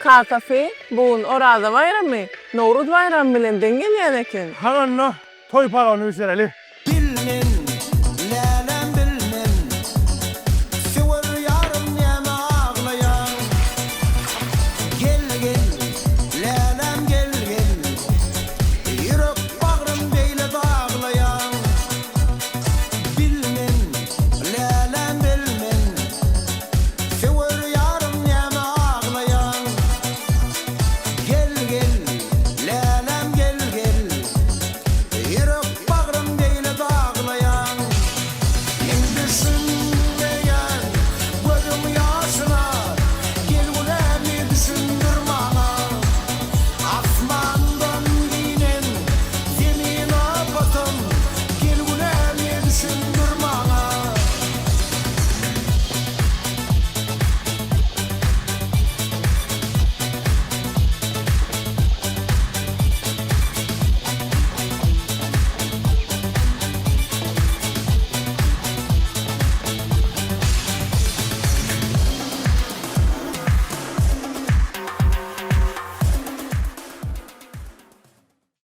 Kakasy, bu gün Oraza baýramy, Nowruz baýramy bilen deň gelýän eken. Hany onda, toý palawyny bişireli.